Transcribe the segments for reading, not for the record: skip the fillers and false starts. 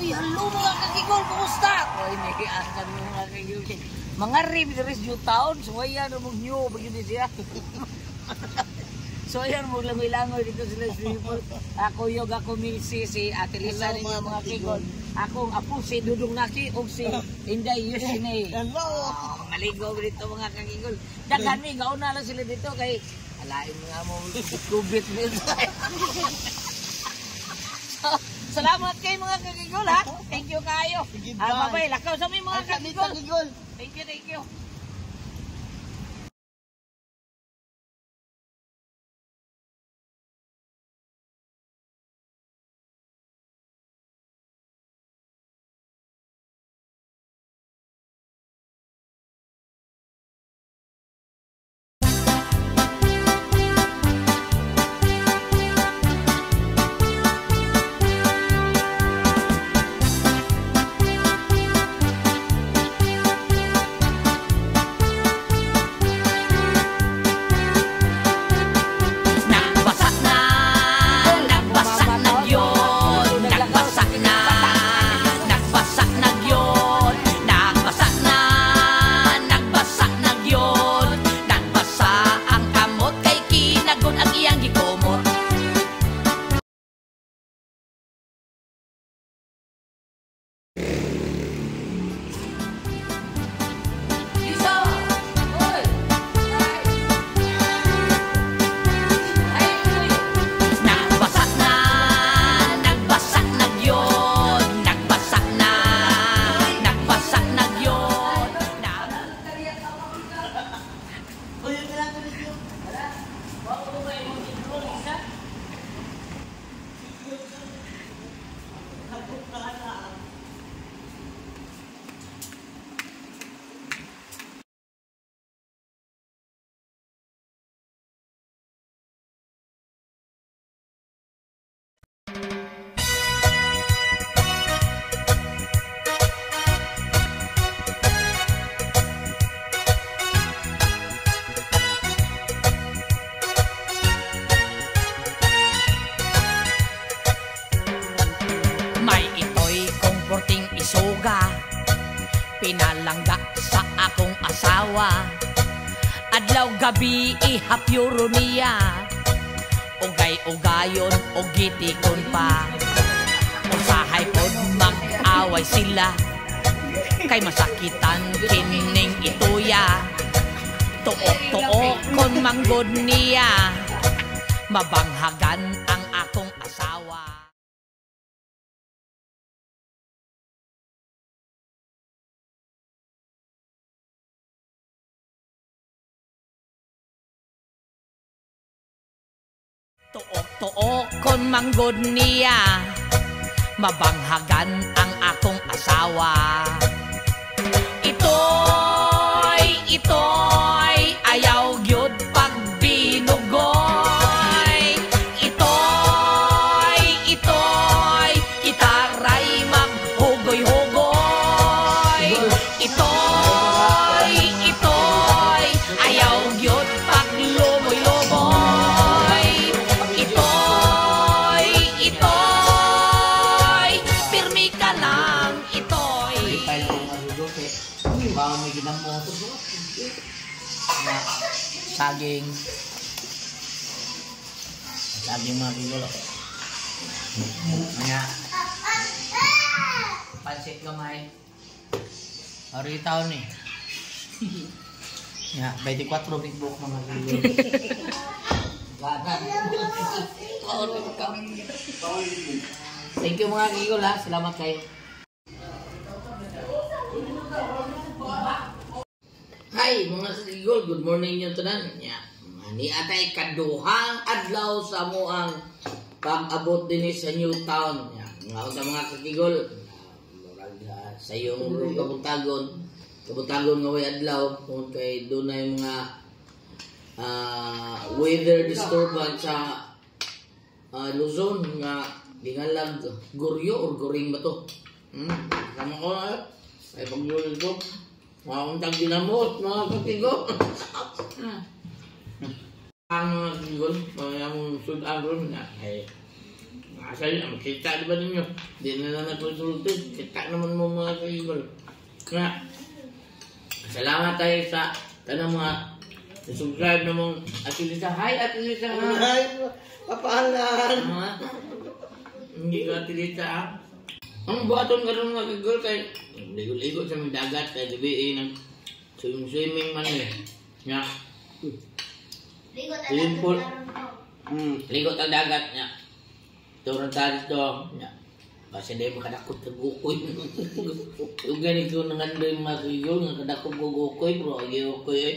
Uy, hello mga kakigol, kumusta? Uy, nakiasan mo mga kakigol. Mga rib diri sa New Town, so ayan mo new ba yun siya. So ayan mo langoy-langoy dito sila sa swimming pool. Ako yog ako misi si Ate Lisa Hello, ninyo mga mga kigol. Akong apo si Dudong Naki ug si Inday Yoshine. Hello! Oh, maligo dito mga kakigol. Daghan mi gauna lang sila dito kay alain mga mo kubit dito. So, salamat kay mga kakigol ha. Thank you kayo. Sige, Ah, bye. bye-bye. Lakaw sa mi mga Ang kami kakigol. kagigol. Thank you, thank you. Nagbasa na, nagbasa na yun, nagbasa na, nagbasa na yun, nagbasa na, nagbasa na yun, nagbasa ang kamot kay kinagon ang iyang gikumot. Lisa! Oy! Ay! Ay, uy! Nagbasa na, nagbasa na yun, nagbasa na, nagbasa na yun. Uy, yung tinatuloy ko. May ito'y komporting isuga, pinalangga sa akong asawa. Adlaw gabi ihapyuro niya, ugay-ugayon o gitikon pa. Usahay pod mag-away sila, kay masakitan kining ituya. Tuok-tuok kon manggod niya, mabanghagan ang akong asawa. Tuok-tuok kon manggod niya, mabanghagan ang akong asawa. Ito'y, ito'y, ayaw gyud pagbinugoy. Ito'y, ito'y, kitaray maghugoy-hugoy. Ito'y, ito'y, ayaw gyud paglumoy-lumoy. Ito'y, ito'y, pirmi ka lang ito'y. Pile ko mga dudote. Baka may ginamo. Na saging. Saging mga kigulo. Nga. Pansit gamay. Ari taon ni. Nga, 24 big book mga kigulo. Ganan. Thank you mga kigulo ha. Salamat kayo. Hi mga katigol, good morning nyo tanan. Ya, ni atay kaduhang adlaw sa moang pag-abot dinhi sa New Town. Ya, nga unta mga katigol, murag sa iyong kabuntagon, kabuntagon nga way adlaw kung kay dunay mga weather disturbance sa Luzon nga gingalag guryo or guring ba to? Sama ko eh. Ay paglulod ko. Mga untang ginamot, mga katigo. Ang mga katigo, mga mong sudan ron na ay Asa yun, makita di ba ninyo? Di na lang nagsulti. Kita naman mo mga kakigol. Nga, salamat tayo sa tanang mga subscribe na mong Ate Lisa. Hi, Ate Lisa. Ay, papaalan. Ha? Hindi ka Ate Lisa, ha? Ang buhaton ka rin mga kakigol kay ligo-ligo sa mga dagat kay gabi eh, nag swimming man eh. Nga, swimming pool. Ligo ta dagat niya. Turun tayo dito. Nya. Kasi di makadakot kag ukoy. Ug gani ko nangandoy mga kakigol nga kadakot kog ukoy bro, agi ukoy eh.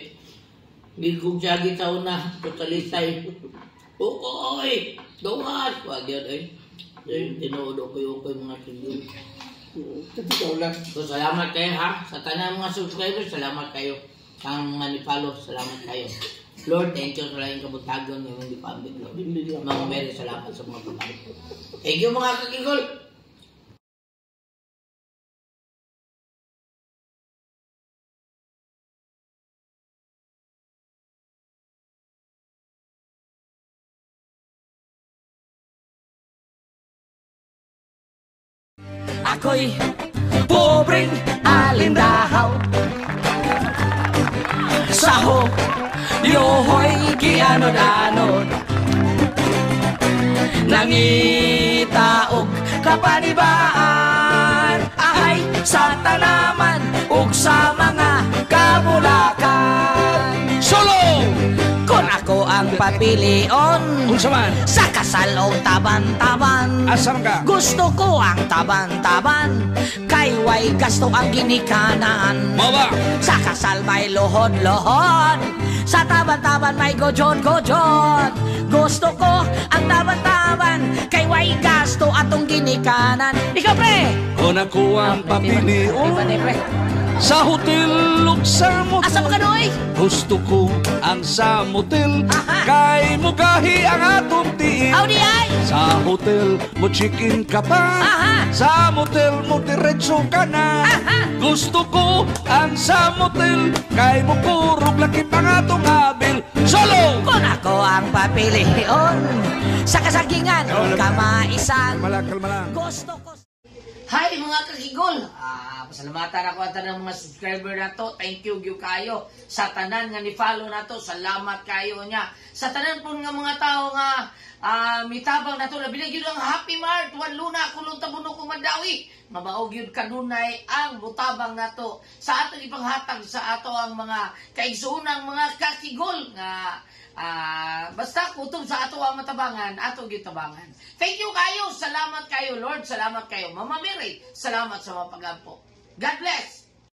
Gigug siya sa una, totalisay. Ukoy! Dungas! Wag yun eh. Yung tinuod ukoy-ukoy mga kakigol. Totoo lang. So salamat kayo ha. Sa tanang mga subscribers, salamat kayo. Ang mga ni-follow, salamat kayo. Lord, thank you sa laing kabuntagon ng imong gipambit, Lord. Mga Mary, salamat sa mga pag. Thank you mga kakigol. Ako'y pobreng alindahaw. Saho, yohoy, gianod-anod. Nangitaog kapanibaan. Ahay, sa tanaman ug sa mga kabulakan. Solo! Kung ako ang papilion Unsa man? sa kasal o taban-taban, Asa man ka? gusto ko ang taban-taban, kay way gasto ang ginikanan. Mao ba? Sa kasal may lohod-lohod, sa taban-taban may gojod-gojod. Gusto ko ang taban-taban, kay way gasto atong ginikanan. Ikaw, pre! Kung ako ang papilion Iba ni, pre. sa hotel ug sa motel. Asa mo ka, Noy? Gusto ko ang sa motel Aha. kay mugahi ang atong tiil. Aw di ay! Sa hotel mo check-in ka pa. Aha. Sa motel mo diretso ka na. Aha. Gusto ko ang sa motel kay mo kurog laki pa nga atong abil. Solo! Kung ako ang papilion sa kasagingan o kamaisan, Kalma lang, kalma lang. gusto ko. Hi mga kakigol! Pasalamatan ako at ng mga subscriber nato. Thank you gyud kayo sa tanan nga ni-follow nato. Salamat kayo niya. Sa tanan po nga mga tao nga mitabang nato, labi na gyud ang Happy Mart, Juan Luna, Kulong Tabuno, Kumandawi. Mabao gyud kanunay ang mutabang nato sa atong ipanghatag sa ato ang mga kaigsuonang mga kakigol nga basta kutob sa ato ang matabangan, ato gyud tabangan. Thank you kayo, salamat kayo Lord, salamat kayo Mama Mary, salamat sa mga pagampo. God bless.